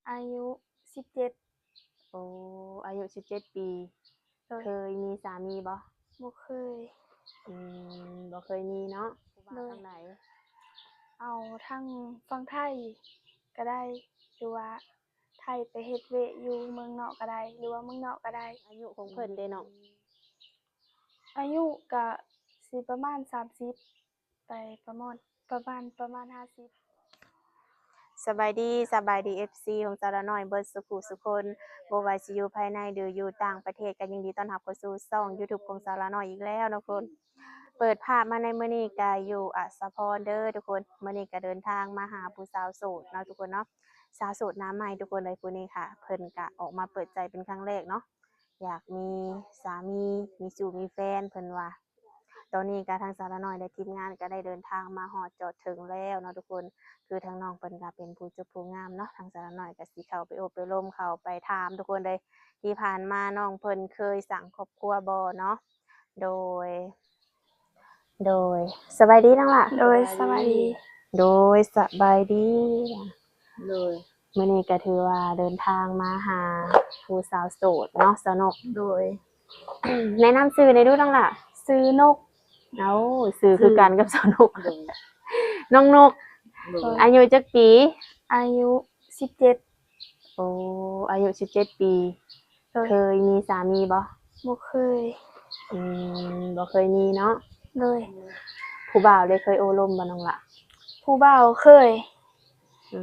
ອາຍຸສິບເຈັດ. ໂອ້ ອາຍຸສິບເຈັດປີ. ໂດຍ. ເຄີຍມີສາມີບໍ່? ບໍ່ເຄີຍ. ອືມ ບໍ່ເຄີຍມີເນາະ. ຜູ້ບ່າວ ໂດຍ ທາງໃດ? ເອົາທາງຝັ່ງໄທກໍໄດ້ ຫຼືວ່າໄທໄປເຮັດວຽກຢູ່ເມືອງນອກກໍໄດ້ ຫຼືວ່າເມືອງນອກກໍໄດ້. ອາຍຸຂອງເພິ່ນເດ້ນ້ອງ? ອາຍຸກໍຊິປະມານສາມສິບ ໄປປະມານ ປະມານ ປະມານຫ້າສິບ. ສະບາຍດີ ສະບາຍດີ ເອັຟຊີ ຂອງສາວລານ້ອຍເບິດສູ່ຜູ້ສູ່ຄົນ ບໍ່ວ່າຊິຢູ່ພາຍໃນ ຫຼື ຢູ່ຕ່າງປະເທດ ກໍຍິນດີຕ້ອນຮັບເຂົ້າສູ່ຊ່ອງຢູທູບຂອງສາວລານ້ອຍອີກແລ້ວເນາະທຸກຄົນ. ເປີດພາບມາໃນມື້ນີ້ກໍຢູ່ອາສາພອນເດີທຸກຄົນ. ມື້ນີ້ກໍເດີນທາງມາຫາຜູ້ສາວໂສດເນາະທຸກຄົນເນາະ. ສາວໂສດໜ້າໃໝ່ທຸກຄົນເລີຍ ຜູ້ນີ້ຄ່ະ ເພິ່ນກໍອອກມາເປີດໃຈເປັນຄັ້ງແລກເນາະ. ຢາກມີສາມີ ມີຊູ້ມີແຟນ ເພິ່ນວ່າ. ຕອນນີ້ກໍທາງສາວລານ້ອຍ ແລະ ທີມງານກໍໄດ້ເດີນທາງມາຮອດຈອດເຖິງແລ້ວເນາະທຸກຄົນ. ຄືທາງນ້ອງເພິ່ນກໍເປັນຜູ້ຈົບຜູ້ງາມເນາະ, ທາງສາວລານ້ອຍກໍຊິເຂົ້າໄປໂອ້ໄປລົມ ເຂົ້າໄປຖາມທຸກຄົນເລີຍ. ທີ່ຜ່ານມານ້ອງເພິ່ນເຄີຍສ້າງຄອບຄົວບໍ່ເນາະ? ໂດຍ ໂດຍ ສະບາຍດີນ້ອງຫຼ້າ. ໂດຍ ສະບາຍດີ. ໂດຍ ສະບາຍດີ. ໂດຍ ມື້ນີ້ກໍຖືວ່າເດີນທາງມາຫາຜູ້ສາວໂສດເນາະ ສາວນົກ. ໂດຍ ແນະນຳຊື່ແດ່ດູນ້ອງຫຼ້າ. ຊື່ນົກ. ເອົ້າ ຊື່ຄືກັນກັບສາວນົກ. ໂດຍ ນ້ອງນົກ. ໂດຍ ອາຍຸຈັກປີ? ອາຍຸສິບເຈັດ. ໂອ້ ອາຍຸສິບເຈັດປີ. ໂດຍ ເຄີຍມີສາມີບໍ່? ບໍ່ເຄີຍ. ອືມ ບໍ່ເຄີຍມີເນາະ. ໂດຍ ຜູ້ບ່າວໄດ້ເຄີຍໂອ້ລົມບໍ່ນ້ອງຫຼ້າ? ຜູ້ບ່າວເຄີຍ. ອື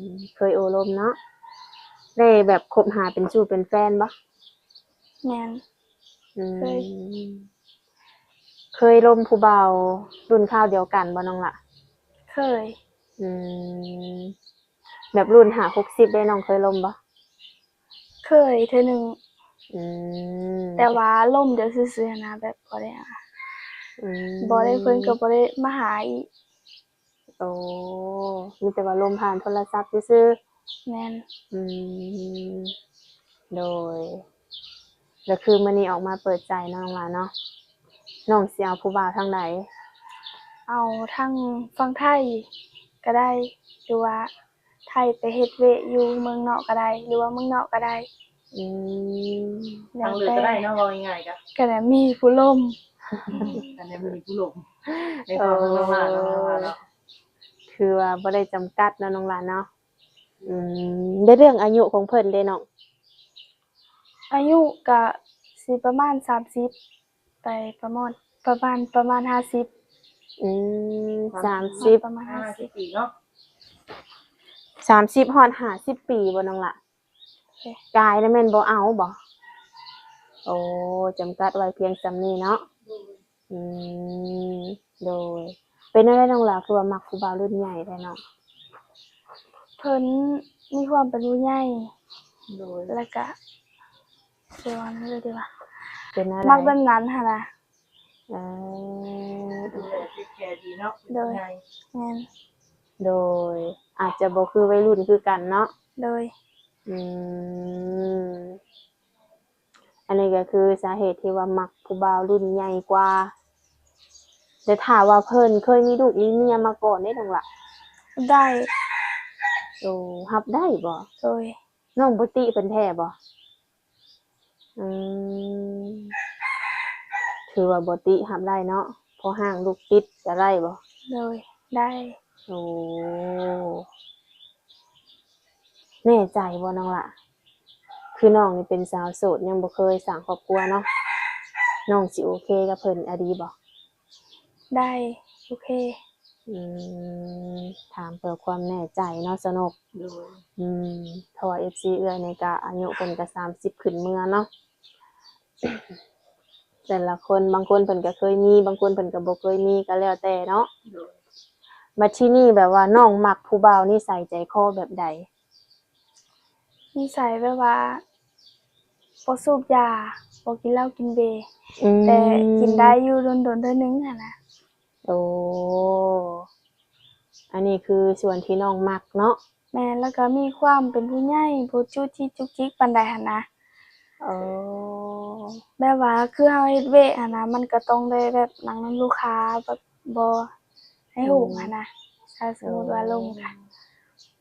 ມ ເຄີຍໂອ້ລົມເນາະ. ໄດ້ແບບຄົບຫາເປັນຊູ້ເປັນແຟນບໍ່? ແມ່ນ. ອືມ ເຄີຍ. ເຄີຍລົມຜູ້ບ່າວລຸ້ນຄາວດຽວກັນບໍ່ນ້ອງຫຼ້າ? ເຄີຍ. ອືມ ແບບລຸ້ນຫ້າຫົກສິບເດ້ ນ້ອງເຄີຍລົມບໍ່? ເຄີຍເທື່ອໜຶ່ງ. ອືມ ແຕ່ວ່າລົມດຽວຊື່ໆຫັ້ນນະ ແບບບໍ່ໄດ້ ອືມ ບໍ່ໄດ້ ເພິ່ນກໍບໍ່ໄດ້ມາຫາອີກ. ໂອ້ ມີແຕ່ວ່າລົມຜ່ານໂທລະສັບຊື່ໆ. ແມ່ນ. ອືມ ໂດຍ ແລ້ວຄືມື້ນີ້ອອກມາເປີດໃຈເນາະນ້ອງຫຼ້າເນາະ. ນ້ອງຊິເອົາຜູ້ບ່າວທາງໃດ? ເອົາທາງຝັ່ງໄທກໍໄດ້ ຫຼືວ່າໄທໄປເຮັດວຽກຢູ່ເມືອງນອກກໍໄດ້ ຫຼືວ່າເມືອງນອກກໍໄດ້. ອືມ ທາງເລືອກກໍໄດ້ເນາະ ເວົ້າງ່າຍໆ ກໍ ກໍໄດ້ມີຜູ້ລົມ. ອັນນີ້ມີຜູ້ລົມ ໃນຄວາມຂອງນ້ອງຫຼ້າເນາະ ເອີ ນ້ອງຫຼ້າເນາະ. ຄືວ່າບໍ່ໄດ້ຈຳກັດເນາະ ນ້ອງຫຼ້າເນາະ. ອືມ ໃນເລື່ອງອາຍຸຂອງເພິ່ນເດ້ນ້ອງ? ອາຍຸກະຊິປະມານສາມສິບ ໄປປະມານ ປະມານ ປະມານຫ້າສິບ. ອືມ ສາມສິບ ປະມານຫ້າສິບປີເນາະ. ສາມສິບຮອດຫ້າສິບປີບໍ່ນ້ອງຫຼ້າ? ໂດຍ. ກາຍແລ້ວແມ່ນບໍ່ເອົາບໍ່? ໂອ້ ຈຳກັດໄວ້ພຽງສ່ຳນີ້ເນາະ. ອືມ ໂດຍ. ເປັນແນວໃດນ້ອງຫຼ້າ ຄືວ່າມັກຜູ້ບ່າວລຸ້ນໃຫຍ່ແທ້ເນາະ? ເພິ່ນມີຄວາມເປັນຜູ້ໃຫຍ່. ໂດຍ. ແລ້ວກະ ຊິວ່າແນວໃດດີວະ? ເປັນແນວໃດ? ມັກແບບນັ້ນຫັ້ນນະ. ເອີ ດູແລເທກແຄດີເນາະ. ໂດຍ. ເປັນຜູ້ໃຫຍ່. ແມ່ນ. ໂດຍ. ອາດຈະບໍ່ຄືໄວລຸ້ນຄືກັນເນາະ. ໂດຍ. ອືມ ອັນນີ້ກໍຄືສາເຫດທີ່ວ່າມັກຜູ້ບ່າວລຸ້ນໃຫຍ່ກວ່າ. ແຕ່ຖ້າວ່າເພິ່ນເຄີຍມີລູກມີເມຍມາກ່ອນເດ້ນ້ອງຫຼ້າ? ໄດ້. ໂອ້ ຮັບໄດ້ບໍ່? ໂດຍ. ນ້ອງບໍ່ຕິເພິ່ນແທ້ບໍ່? ອືມ ຖືວ່າບໍ່ຕິ ຮັບໄດ້ເນາະ. ພໍຮ່າງລູກຕິດກໍໄດ້ບໍ່? ໂດຍ ໄດ້. ໂອ້ ແນ່ໃຈບໍ່ນ້ອງຫຼ້າ? ຄືນ້ອງນີ້ເປັນສາວໂສດ ຍັງບໍ່ເຄີຍສ້າງຄອບຄົວເນາະ. ນ້ອງຊິໂອເຄກັບເພິ່ນອະດີບໍ່? ໄດ້ ໂອເຄ. ອືມ ຖາມເພື່ອຄວາມແນ່ໃຈເນາະ ສະໜຸກ. ໂດຍ. ອືມ ເພາະວ່າເອັຟຊີເອື້ອຍນີ້ກະອາຍຸເພິ່ນກະສາມສິບຂຶ້ນເມືອເນາະ. ແຕ່ລະຄົນ ບາງຄົນເພິ່ນກະເຄີຍມີ ບາງຄົນເພິ່ນກະບໍ່ເຄີຍມີ ກະແລ້ວແຕ່ເນາະ. ໂດຍ. ບັດທີນີ້ແບບວ່ານ້ອງມັກຜູ້ບ່າວນິໄສໃຈຄໍແບບໃດ? ນິໄສແບບວ່າບໍ່ສູບຢາ ບໍ່ກິນເຫຼົ້າກິນເບ ອືມ ແຕ່ກິນໄດ້ຢູ່ດົນໆເທື່ອໜຶ່ງຫັ້ນນະ. ໂອ້ ອັນນີ້ຄືສ່ວນທີ່ນ້ອງມັກເນາະ. ແມ່ນ ແລ້ວກໍມີຄວາມເປັນຜູ້ໃຫຍ່ ບໍ່ຈູ້ຈີ້ຈຸກຈິກປານໃດຫັ້ນນະ. ໂອ້ ແບບວ່າຄືເຮົາເຮັດວຽກຫັ້ນນະ ມັນກໍຕ້ອງໄດ້ແບບນັ່ງນຳລູກຄ້າ ແບບບໍ່ໃຫ້ຫູກຫັ້ນນະ ຖ້າສົມມຸດວ່າລົມກະ.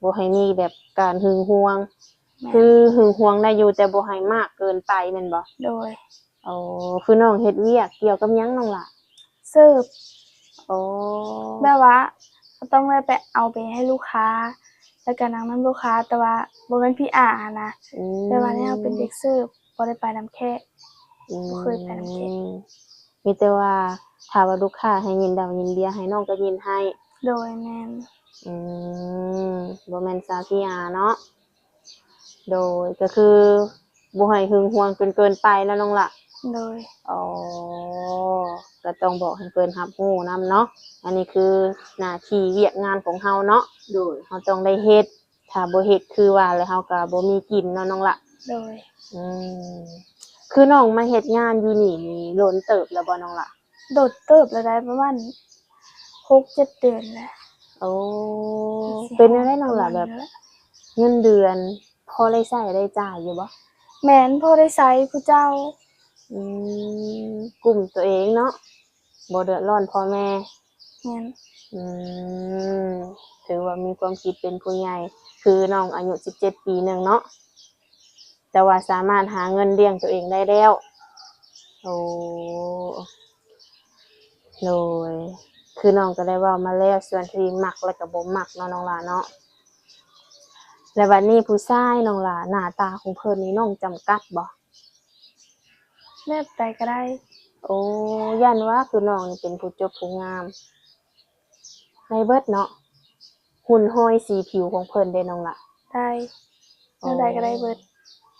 ບໍ່ໃຫ້ມີແບບການຫຶງຫວງ. ແມ່ນ. ຄືຫຶງຫວງໄດ້ຢູ່ ແຕ່ບໍ່ໃຫ້ມາກເກີນໄປແມ່ນບໍ່? ໂດຍ. ໂອ້ ຄືນ້ອງເຮັດວຽກກ່ຽວກັບຫຍັງນ້ອງຫຼ້າ? ເສີບ. ໂອ້ ແບບວ່າເຮົາຕ້ອງໄດ້ໄປເອົາໄປໃຫ້ລູກຄ້າ ແລ້ວກໍນັ່ງນຳລູກຄ້າ ແຕ່ວ່າບໍ່ແມ່ນພີອາຫັ້ນນະ. ອືມ ແບບວ່າແນວເປັນເດັກເສີບ ບໍ່ໄດ້ໄປນຳແຂກ. ອືມ ບໍ່ເຄີຍໄປນຳແຂກ. ມີແຕ່ວ່າຖ້າວ່າລູກຄ້າໃຫ້ຍິນດຳຍິນເບຍ ໃຫ້ນ້ອງກໍຍິນໃຫ້. ໂດຍ ແມ່ນ. ອືມ ບໍ່ແມ່ນສາວພີອາເນາະ. ໂດຍ ກໍຄືບໍ່ໃຫ້ຫຶງຫວງຈົນເກີນໄປເນາະນ້ອງຫຼ້າ. ໂດຍ. ອໍ ກໍຕ້ອງບອກໃຫ້ເພິ່ນຮັບຮູ້ນຳເນາະ. ອັນນີ້ຄືໜ້າທີ່ວຽກງານຂອງເຮົາເນາະ. ໂດຍ. ເຮົາຕ້ອງໄດ້ເຮັດ. ຖ້າບໍ່ເຮັດຄືວ່າແລ້ວ ເຮົາກໍບໍ່ມີກິນເນາະນ້ອງຫຼ້າ. ໂດຍ. ອືມ ຄືນ້ອງມາເຮັດງານຢູ່ນີ້ນີ້ດົນເຕີບແລ້ວບໍ່ນ້ອງຫຼ້າ? ດົນເຕີບແລ້ວ ໄດ້ປະມານຫົກເຈັດເດືອນແລ້ວ. ໂອ້ ເປັນແນວໃດນ້ອງຫຼ້າ ແບບເງິນເດືອນພໍໄດ້ໃຊ້ໄດ້ຈ່າຍຢູ່ບໍ່? ແມ່ນ ພໍໄດ້ໃຊ້ຜູ້ເຈົ້າ. ອືມ ກຸ້ມຕົວເອງເນາະ. ບໍ່ເດືອດຮ້ອນພໍ່ແມ່. ແມ່ນ. ອືມ ຖືວ່າມີຄວາມຄິດເປັນຜູ້ໃຫຍ່. ຄືນ້ອງອາຍຸສິບເຈັດປີໜຶ່ງເນາະ ແຕ່ວ່າສາມາດຫາເງິນລ້ຽງຕົວເອງໄດ້ແລ້ວ. ໂອ້ ໂດຍ. ຄືນ້ອງກໍໄດ້ເວົ້າມາແລ້ວ ສ່ວນທີ່ມັກ ແລະ ກໍບໍ່ມັກເນາະນ້ອງຫຼ້າເນາະ. ແລະ ບັດນີ້ຜູ້ຊາຍນ້ອງຫຼ້າ ໜ້າຕາຂອງເພິ່ນນີ້ນ້ອງຈຳກັດບໍ່? ແບບໃດກໍໄດ້. ໂອ້ ຢ້ານວ່າ ຄືນ້ອງນີ້ເປັນຜູ້ຈົບຜູ້ງາມ ໄດ້ເບິດເນາະ. ຫຸ່ນຮອຍສີຜິວຂອງເພິ່ນເດ້ນ້ອງຫຼ້າ? ໄດ້. ໂອ້ ແນວໃດກໍໄດ້ເບິດ.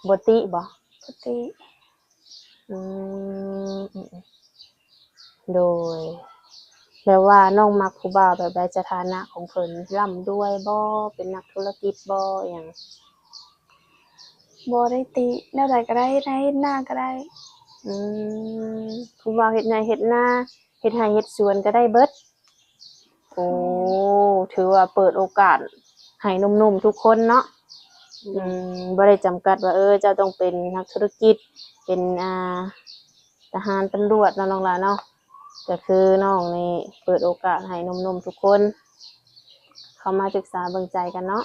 ບໍ່ຕິບໍ່? ບໍ່ຕິ. ອືມ ໂດຍ. ແບບວ່ານ້ອງມັກຜູ້ບ່າວແບບໃດ? ສະຖານະຂອງເພິ່ນລ່ຳລວຍບໍ່? ເປັນນັກທຸລະກິດບໍ່? ອີ່ຫຍັງ? ບໍ່ໄດ້ຕິ ແນວໃດກໍໄດ້ ເຮັດໄຮ່ເຮັດນາກໍໄດ້. ອືມ ຜູ້ບ່າວເຮັດໄຮ່ເຮັດນາ ເຮັດໄຮ່ເຮັດສວນກໍໄດ້ເບິດ. ໂອ້ ແມ່ນ. ຖືວ່າເປີດໂອກາດໃຫ້ໜຸ່ມໆທຸກຄົນເນາະ. ອືມ ອືມ ບໍ່ໄດ້ຈຳກັດວ່າ ເອີ ເຈົ້າຕ້ອງເປັນນັກທຸລະກິດ ເປັນ ອ່າ ທະຫານ ຕຳຫຼວດເນາະນ້ອງຫຼ້າເນາະ. ກໍຄືນ້ອງນີ້ເປີດໂອກາດໃຫ້ໜຸ່ມໆທຸກຄົນເຂົ້າມາສຶກສາເບິ່ງໃຈກັນເນາະ.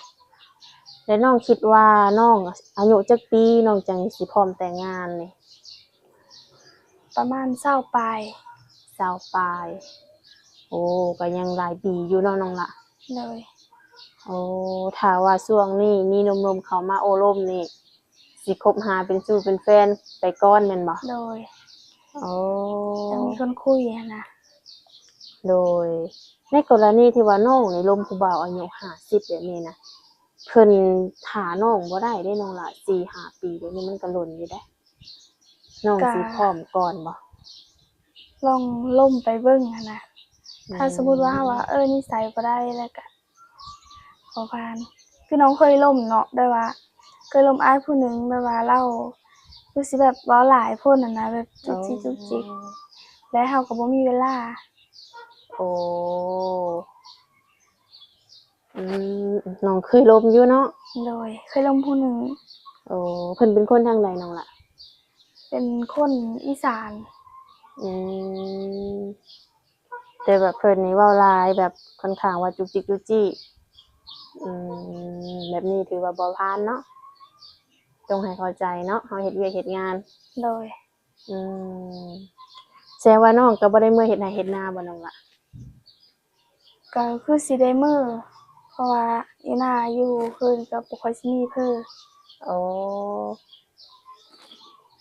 ແລະ ນ້ອງຄິດວ່ານ້ອງອາຍຸຈັກປີ ນ້ອງຈັ່ງຊິພ້ອມແຕ່ງງານນີ້? ປະມານຊາວປາຍ. ຊາວປາຍ. ໂອ້ ກໍຍັງຫຼາຍປີຢູ່ເນາະນ້ອງຫຼ້າ. ໂດຍ. ໂອ້ ຖ້າວ່າຊ່ວງນີ້ມີໜຸ່ມໆເຂົ້າມາໂອ້ລົມນີ້ ຊິຄົບຫາເປັນຊູ້ເປັນແຟນໄປກ່ອນແມ່ນບໍ່? ໂດຍ. ໂອ້ ຍັງມີຄົນຄຸຍຫັ້ນນະ. ໂດຍ. ໃນກໍລະນີທີ່ວ່ານ້ອງນີ້ລົມຜູ້ບ່າວອາຍຸຫ້າສິບແບບນີ້ນະ ເພິ່ນຖ້ານ້ອງບໍ່ໄດ້ເດ້ນ້ອງຫຼ້າ ສີ່ຫ້າປີແບບນີ້ມັນກໍດົນຢູ່ເດ້. ນ້ອງ ກະ ຊິພ້ອມກ່ອນບໍ່? ລອງລົມໄປເບິ່ງຫັ້ນນະ. ອືມ ຖ້າສົມມຸດວ່າເຮົາວ່າ ເອີ ນິໄສບໍ່ໄດ້ ແລ້ວກະບໍ່ຜ່ານ. ຄືນ້ອງເຄີຍລົມເນາະ ແບບວ່າເຄີຍລົມອ້າຍຜູ້ໜຶ່ງ ແບບວ່າລາວຄືຊິແບບເວົ້າຫຼາຍໂພດຫັ້ນນະ ແບບຈຸກຈິກຈຸກຈິກ ອໍ ແລະ ເຮົາກໍບໍ່ມີເວລາ. ໂອ້ ອືມ ນ້ອງເຄີຍລົມຢູ່ເນາະ? ໂດຍ ເຄີຍລົມຜູ້ໜຶ່ງ. ໂອ້ ເພິ່ນເປັນຄົນທາງໃດນ້ອງລະ? ເປັນຄົນອີສານ. ອືມ ແຕ່ແບບເພິ່ນນີ້ເວົ້າຫຼາຍ ແບບຂ້ອນຂ້າງວ່າຈຸກຈິກຈຸກຈິກ. ອືມ ແບບນີ້ຖືວ່າບໍ່ຜ່ານເນາະ ຕ້ອງໃຫ້ເຂົ້າໃຈເນາະ ເຮົາເຮັດວຽກເຮັດງານ. ໂດຍ. ອືມ ແສດງວ່ານ້ອງກໍບໍ່ໄດ້ເມືອເຮັດໄຮ່ເຮັດນາບໍ່ນ້ອງລະ? ກໍຄືຊິໄດ້ເມືອ ເພາະວ່າຢູ່ນາຢູ່ເຮືອນກໍບໍ່ຄ່ອຍຊິມີໃຜ. ໂອ້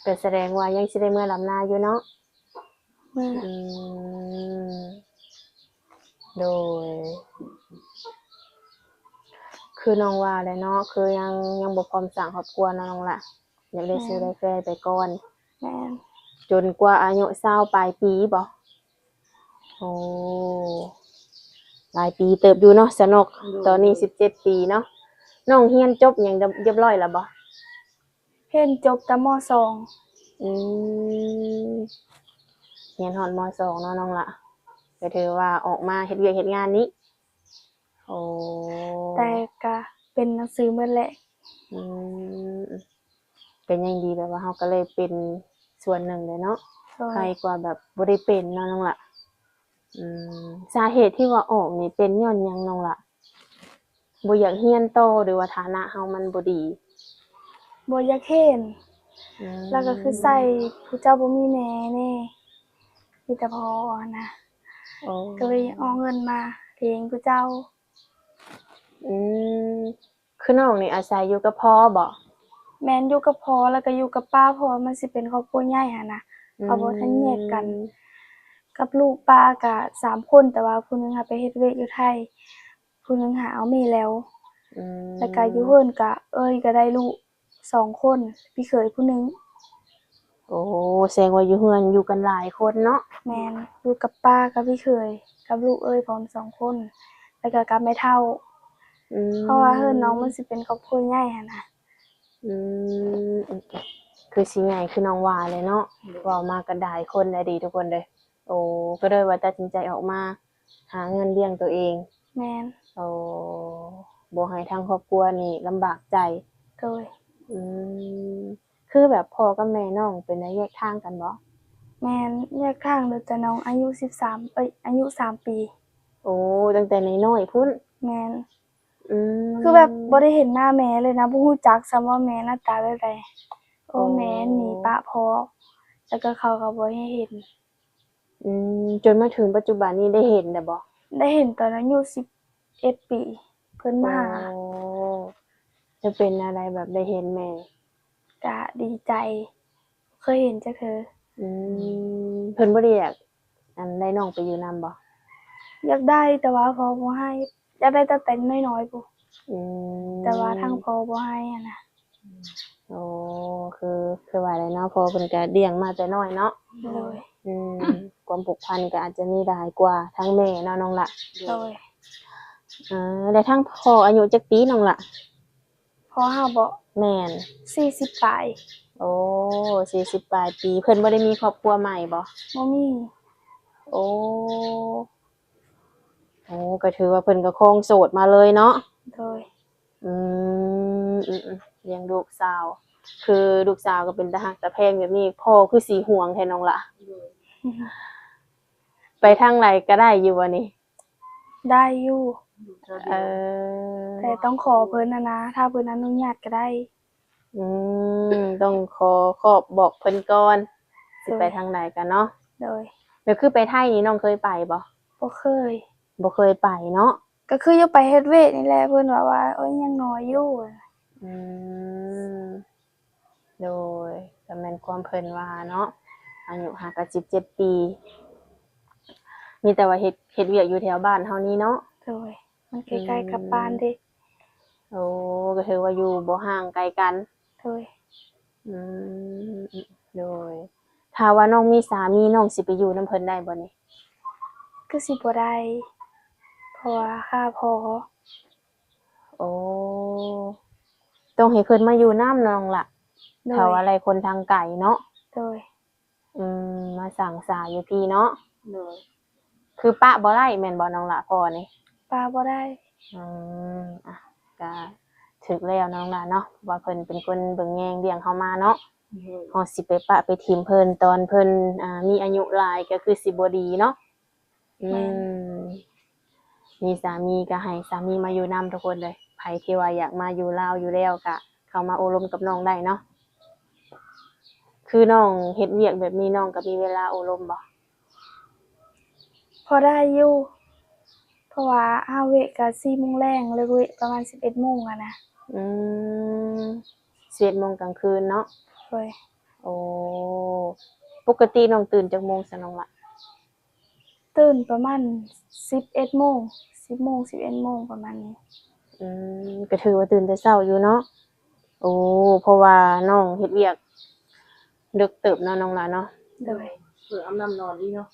ກໍສະແດງວ່າຍັງຊິໄດ້ເມືອດຳນາຢູ່ເນາະ? ເມືອ. ອືມ ໂດຍ ຄືນ້ອງວ່າແຫຼະເນາະ ຄືຍັງ ຍັງບໍ່ພ້ອມສ້າງຄອບຄົວເນາະນ້ອງລະ ຢາກໄດ້ ແມ່ນ ຊູ້ໄດ້ແຟນໄປກ່ອນ. ແມ່ນ. ຈົນກວ່າອາຍຸຊາວປາຍປີບໍ? ໂອ້ ຫຼາຍປີເຕີບຢູ່ເນາະສາວນົກ. ໂດຍ. ຕອນນີ້ສິບເຈັດປີເນາະ. ນ້ອງຮຽນຈົບຫຍັງຮຽບຮ້ອຍແລ້ວບໍ? ຮຽນຈົບແຕ່ ມໍສອງ. ອືມ ຮຽນຮອດ ມໍສອງ ເນາະນ້ອງລະ ກໍຖືວ່າອອກມາເຮັດວຽກເຮັດງານນີ້. ໂອ້ ແຕ່ກະເປັນໜັງສືໝົດແຫຼະ. ອືມ ກໍຍັງດີ ແບບວ່າເຮົາກໍເລີຍເປັນສ່ວນໜຶ່ງແຫຼະເນາະ. ໂດຍ. ໄຄກວ່າແບບບໍ່ໄດ້ເປັນເນາະນ້ອງລະ. ອືມ ສາເຫດທີ່ວ່າອອກນີ້ເປັນຍ້ອນຫຍັງນ້ອງລະ? ບໍ່ຢາກຮຽນຕໍ່ ຫຼືວ່າຖານະເຮົາມັນບໍ່ດີ? ບໍ່ຢາກຮຽນ ອືມ ແລ້ວກໍຄືໃສ່ຜູ້ເຈົ້າບໍ່ມີແມ່ແດ່ ມີແຕ່ພໍ່ຫັ້ນນະ. ໂອ້ ກໍເລີຍອອກເງິນມາລ້ຽງຜູ້ເຈົ້າ. ອືມ ຄືນ້ອງນີ້ອາໄສຢູ່ກັບພໍ່ບໍ? ແມ່ນ ຢູ່ກັບພໍ່ ແລ້ວກໍຢູ່ກັບປ້າ ເພາະວ່າມັນຊິເປັນຄອບຄົວໃຫຍ່ຫັ້ນນະ ອືມ ເຂົາບໍ່ທັນແຍກກັນ. ກັບລູກປ້າກະສາມຄົນ ແຕ່ວ່າຜູ້ໜຶ່ງຫາໄປເຮັດວຽກຢູ່ໄທ ຜູ້ໜຶ່ງຫາເອົາແມ່ແລ້ວ ອືມ ແລ້ວກະຢູ່ເຮືອນກະເອື້ອຍກະໄດ້ລູກສອງຄົນ ພີ່ເຂີຍຜູ້ໜຶ່ງ. ໂອ້ ແສດງວ່າຢູ່ເຮືອນຢູ່ກັນຫຼາຍຄົນເນາະ? ແມ່ນ ຢູ່ກັບປ້າກັບພີ່ເຂີຍ ກັບລູກເອື້ອຍພ້ອມສອງຄົນ ແລ້ວກະກັບແມ່ເຖົ້າ ອືມ ເພາະວ່າເຮືອນນ້ອງມັນຊິເປັນຄອບຄົວໃຫຍ່ຫັ້ນນະ. ອືມ ຄືຊິໃຫຍ່ຄືນ້ອງວ່າແຫຼະເນາະ ເວົ້າມາກໍຫຼາຍຄົນແລ້ວເດທຸກຄົນເດີ. ໂອ້ ກໍເລີຍວ່າຕັດສິນໃຈອອກມາຫາເງິນລ້ຽງຕົວເອງ. ແມ່ນ. ໂອ້ ບໍ່ໃຫ້ທາງຄອບຄົວນີ້ລຳບາກໃຈ. ໂດຍ. ອືມ ຄືແບບພໍ່ກັບແມ່ນ້ອງເປັນໄດ້ແຍກທາງກັນບໍ? ແມ່ນ ແຍກທາງຕັ້ງແຕ່ນ້ອງອາຍຸສິບສາມ ເອີຍ ອາຍຸສາມປີ. ໂອ້ ຕັ້ງແຕ່ນ້ອຍໆພຸ້ນ. ແມ່ນ. ອືມ ຄືແບບບໍ່ໄດ້ເຫັນໜ້າແມ່ເລີຍນະ ບໍ່ຮູ້ຈັກຊ້ຳວ່າແມ່ໜ້າຕາແບບໃດ. ໂອ້ ອໍ ແມ່ໜີປະພໍ່ ແລ້ວກໍເຂົາກໍບໍ່ໃຫ້ເຫັນ. ອືມ ຈົນມາເຖິງປັດຈຸບັນນີ້ໄດ້ເຫັນແລ້ວບໍ? ໄດ້ເຫັນຕອນອາຍຸສິບເອັດປີ ເພິ່ນມາຫາ. ໂອ້ ແລ້ວເປັນແນວໃດແບບໄດ້ເຫັນແມ່? ກະດີໃຈ ເຄີຍເຫັນຈັກເທື່ອ. ອືມ ເພິ່ນບໍ່ໄດ້ຢາກ ອັນ ໄດ້ນ້ອງໄປຢູ່ນຳບໍ? ຢາກໄດ້ ແຕ່ວ່າພໍ່ບໍ່ໃຫ້ ຢາກໄດ້ຕັ້ງແຕ່ນ້ອຍໆພຸ້ນ. ອືມ ແຕ່ວ່າທາງພໍ່ບໍ່ໃຫ້ຫັ້ນນະ. ໂອ້ ຄື ຄືວ່າແຫຼະເນາະ ພໍ່ເພິ່ນກະລ້ຽງມາແຕ່ນ້ອຍເນາະ. ໂດຍ. ອືມ ຄວາມຜູກພັນກໍອາດຈະມີຫຼາຍກວ່າທາງແມ່ເນາະນ້ອງລະ. ໂດຍ. ເອີ ແລ້ວທາງພໍ່ອາຍຸຈັກປີນ້ອງລະ? ພໍ່ເຮົາບໍ? ແມ່ນ. ສີ່ສິບປາຍ. ໂອ້ ສີ່ສິບປາຍປີ ເພິ່ນບໍ່ໄດ້ມີຄອບຄົວໃໝ່ບໍ? ບໍ່ມີ. ໂອ້ ໂອ້ ກໍຖືວ່າເພິ່ນກໍຄອງໂສດມາເລີຍເນາະ. ໂດຍ. ອືມ ອືມໆ ລ້ຽງລູກສາວ ຄືລູກສາວກໍເປັນຕາຮັກຕາແພງແບບນີ້ ພໍ່ຄືຊິຫວງແທ້ນ້ອງລະ. ໂດຍ. ໄປທາງໃດກໍໄດ້ຢູ່ບໍ່ນີ້? ໄດ້ຢູ່. ເອີ ແຕ່ຕ້ອງຂໍເພິ່ນຫັ້ນນະ ຖ້າເພິ່ນອະນຸຍາດກໍໄດ້. ອືມ ຕ້ອງຂໍຂອບບອກເພິ່ນກ່ອນ ຊິໄປທາງໃດກັນເນາະ. ໂດຍ. ແລ້ວຄືໄປໄທນີ້ນ້ອງເຄີຍໄປບໍ່? ບໍ່ເຄີຍ. ບໍ່ເຄີຍໄປເນາະ. ກໍຄືຢູ່ໄປເຮັດວຽກນີ້ແຫຼະ ເພິ່ນວ່າ ວ່າ ໂອ້ຍ ຍັງນ້ອຍຢູ່. ອືມ ໂດຍ ກໍແມ່ນຄວາມເພິ່ນວ່າເນາະ ອາຍຸຫາກະສິບເຈັດປີ ມີແຕ່ວ່າເຮັດ ເຮັດວຽກຢູ່ແຖວບ້ານເຮົານີ້ເນາະ. ໂດຍ. ມັນໃກ້ໆກັບບ້ານເດ້. ໂອ້ ກໍຖືວ່າຢູ່ບໍ່ຫ່າງໄກກັນ. ໂດຍ. ອືມ ໂດຍ. ຖ້າວ່ານ້ອງມີສາມີ ນ້ອງຊິໄປຢູ່ນຳເພິ່ນໄດ້ບໍ່ນີ້? ຄືຊິບໍ່ໄດ້ ເພາະວ່າຂ້າພໍ່. ໂອ້ ຕ້ອງໃຫ້ເພິ່ນມາຢູ່ນຳນ້ອງລະ. ໂດຍ. ຖ້າວ່າໄລ່ຄົນທາງໄກເນາະ. ໂດຍ. ອືມ ມາສ້າງສາຢູ່ພີ້ເນາະ. ໂດຍ. ຄືປະບໍ່ໄດ້ແມ່ນບໍ່ນ້ອງລະ ພໍ່ນີ້? ປະບໍ່ໄດ້. ອືມ ອ່ະ ກະຖືກແລ້ວນ້ອງລະເນາະ ວ່າເພິ່ນເປັນຄົນເບິ່ງແຍງລ້ຽງເຮົາມາເນາະ. ໂດຍ. ເຮົາຊິໄປປະໄປຖິ້ມເພິ່ນຕອນເພິ່ນ ອ່າ ມີອາຍຸຫຼາຍ ກໍຄືຊິບໍ່ດີເນາະ. ອືມ ແມ່ນ. ມີສາມີກໍໃຫ້ສາມີມາຢູ່ນຳທຸກຄົນເລີຍ ໃຜທີ່ວ່າຢາກມາຢູ່ລາວຢູ່ແລ້ວກໍເຂົ້າມາໂອ້ລົມກັບນ້ອງໄດ້ເນາະ. ຄືນ້ອງເຮັດວຽກແບບນີ້ ນ້ອງກໍມີເວລາໂອ້ລົມບໍ່? ພໍໄດ້ຢູ່ ເພາະວ່າເຮົາເວະກໍສີ່ໂມງແລງ ເລີກເວະປະມານສິບເອັດໂມງຫັ້ນນະ. ອືມ ສິບເອັດໂມງກາງຄືນເນາະ. ໂດຍ. ໂອ້ ປົກກະຕິນ້ອງຕື່ນຈັກໂມງຊະນ້ອງລະ? ຕື່ນປະມານສິບເອັດໂມງ ສິບໂມງ ສິບເອັດໂມງປະມານນີ້. ອືມ ກໍຖືວ່າຕື່ນແຕ່ເຊົ້າຢູ່ເນາະ. ໂອ້ ເພາະວ່ານ້ອງເຮັດວຽກເລິກເຕີບເນາະນ້ອງລະເນາະ. ໂດຍ. ເພື່ອອາບນ້ຳນອນອີກເນາະ.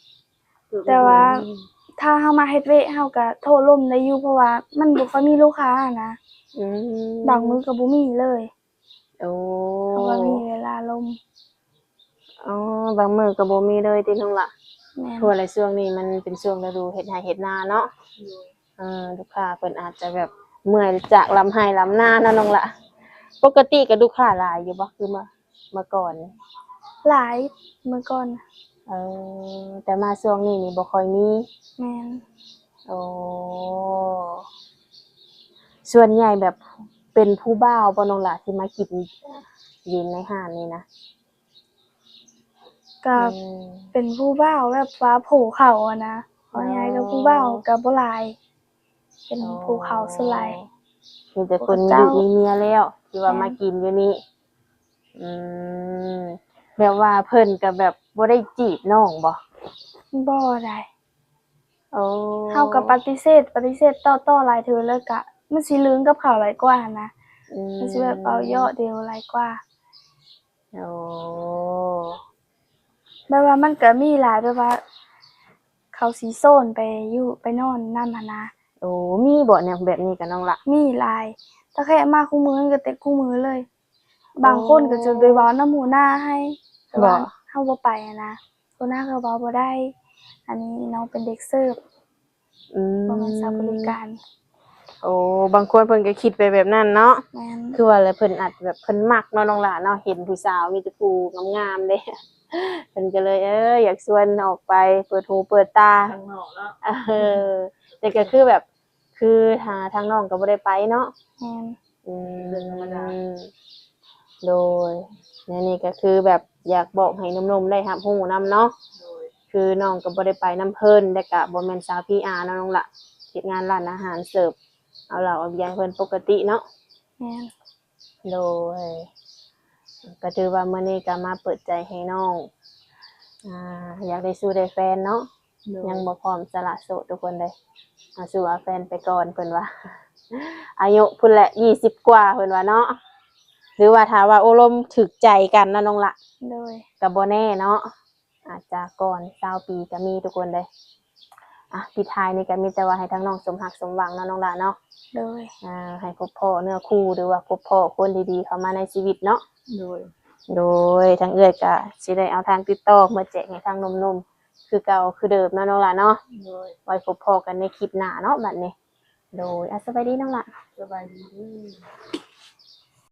ແຕ່ວ່າຖ້າເຮົາມາເຮັດວຽກ ເຮົາກໍໂທລົມໄດ້ຢູ່ ເພາະວ່າມັນບໍ່ຄ່ອຍມີລູກຄ້ານະ. ອືມ ບາງມື້ກໍບໍ່ມີເລີຍ. ໂອ້ ເຮົາກໍມີເວລາລົມ. ອໍ ບາງມື້ກໍບໍ່ມີເລີຍຕິນ້ອງລະ? ແມ່ນ. ເພາະວ່າຊ່ວງນີ້ມັນເປັນຊ່ວງລະດູເຮັດໄຮ່ເຮັດນາເນາະ. ໂດຍ. ເອີ ລູກຄ້າເພິ່ນອາດຈະແບບເມື່ອຍຈາກລຳໄຮ່ລຳນາເນາະນ້ອງລະ. ປົກກະຕິກໍລູກຄ້າຫຼາຍຢູ່ບໍ່ ຄືເມື່ອ ເມື່ອກ່ອນ? ຫຼາຍ ເມື່ອກ່ອນ. ເອີ ແຕ່ມາຊ່ວງນີ້ນີ້ບໍ່ຄ່ອຍມີ. ແມ່ນ. ໂອ້ ແ ສ່ວນໃຫຍ່ແບບເປັນຜູ້ບ່າວບໍ່ນ້ອງຫຼ້າ ທີ່ມາກິນເຢັນໃນຮ້ານນີ້ນະ? ກໍ ອືມ ເປັນຜູ້ບ່າວແບບວ່າຜູ້ເຖົ້າຫັ້ນນະ ເວົ້າງ່າຍໆກໍຜູ້ບ່າວກໍບໍ່ຫຼາຍ ເປັນ ອໍ ຜູ້ເຖົ້າສ່ວນຫຼາຍ ມີແຕ່ຄົນມີລູກມີເມຍແລ້ວ ທີ່ວ່າ ແມ່ນ ມາກິນຢູ່ນີ້. ອືມ ແບບວ່າເພິ່ນກໍແບບບໍ່ໄດ້ຈີບນ້ອງບໍ່? ບໍ່ໄດ້. ໂອ້ ເຮົາກໍປະຕິເສດ ປະຕິເສດຕໍ່ໆຫຼາຍເທື່ອ ແລ້ວກະມັນຊິລຶ້ງກັບເຂົາຫຼາຍກວ່າຫັ້ນນະ. ອືມ ມັນຊິແບບເວົ້າເຢາະດຽວຫຼາຍກວ່າ. ໂອ້ ແບບວ່າມັນກໍມີຫຼາຍ ແບບວ່າເຂົາຊິໂຊນໄປຢູ່ ໄປນອນນຳຫັ້ນນະ. ໂອ້ ມີບໍ່ແນວແບບນີ້ກັບນ້ອງລະ? ມີຫຼາຍ ຕາແຄມາຄູ່ມື້ ກໍແຕ່ຄູ່ມື້ເລີຍ. ບາງຄົນກໍຈົນໄປເວົ້ານຳຫົວໜ້າໃຫ້ ແຕ່ວ່າ ບໍ່ ເຮົາບໍ່ໄປຫັ້ນນະ ຫົວໜ້າກໍເວົ້າບໍ່ໄດ້ ອັນນີ້ນ້ອງເປັນເດັກເສີບ ອືມ ບໍ່ແມ່ນສາວບໍລິການ. ໂອ້ ບາງຄົນເພິ່ນກໍຄິດໄປແບບນັ້ນເນາະ. ແມ່ນ ຄືວ່າແຫຼະ ເພິ່ນອາດແບບເພິ່ນມັກເນາະນ້ອງຫຼ້າເນາະ ເຫັນຜູ້ສາວມີແຕ່ຜູ້ງາມໆເດ້ ເພິ່ນກໍເລີຍ ເອີ ຢາກຊວນອອກໄປເປີດຫູເປີດຕາ ທາງນອກເນາະ. ເອີ ແຕ່ກໍຄືແບບ ຄືຫາທາງນ້ອງກໍບໍ່ໄດ້ໄປເນາະ. ແມ່ນ ອືມ ເລື່ອງທຳມະດາ. ໂດຍ ແນວນີ້ກໍຄືແບບຢາກບອກໃຫ້ໜຸ່ມໆໄດ້ຮັບຮູ້ນຳເນາະ. ໂດຍ ຄືນ້ອງກໍບໍ່ໄດ້ໄປນຳເພິ່ນ ແລະກະບໍ່ແມ່ນສາວພີອາເນາະນ້ອງລະ ເຮັດງານຮ້ານອາຫານເສີບ ເອົາເຫຼົ້າເອົາເບຍໃຫ້ເພິ່ນປົກກະຕິເນາະ. ແມ່ນ ໂດຍ ກໍຖືວ່າມື້ນີ້ກໍມາເປີດໃຈໃຫ້ນ້ອງ ອ່າ ຢາກໄດ້ຊູ້ໄດ້ແຟນເນາະ. ໂດຍ ຍັງບໍ່ພ້ອມສະຫຼະໂສດທຸກຄົນເດ້ ເອົາຊູ້ເອົາແຟນໄປກ່ອນເພິ່ນວ່າ ອາຍຸພຸ້ນແຫຼະ ຊາວກວ່າເພິ່ນວ່າເນາະ. ຫຼືວ່າຖ້າວ່າໂອ້ລົມຖືກໃຈກັນເນາະນ້ອງລະ. ໂດຍ ກໍບໍ່ແນ່ເນາະ ອາດຈະກ່ອນຊາວປີກໍມີທຸກຄົນເດ້. ອ່ະ ປິດທ້າຍນີ້ກໍມີແຕ່ວ່າໃຫ້ທາງນ້ອງສົມຮັກສົມຫວັງເນາະນ້ອງລະເນາະ. ໂດຍ ອ່າ ໃຫ້ພົບພໍ້ເນື້ອຄູ່ ຫຼືວ່າພົບພໍ້ຄົນດີໆເຂົ້າມາໃນຊີວິດເນາະ. ໂດຍ ໂດຍ ທາງເອື້ອຍກໍຊິໄດ້ເອົາທາງຕິດຕໍ່ມາແຈກໃຫ້ທາງໜຸ່ມໆຄືເກົ່າຄືເດີມເນາະນ້ອງລະເນາະ. ໂດຍ ໄວ້ພົບພໍ້ກັນໃນຄລິບໜ້າເນາະບັດນີ້. ໂດຍ ອ່ະ ສະບາຍດີນ້ອງລະ. ສະບາຍດີເດີ.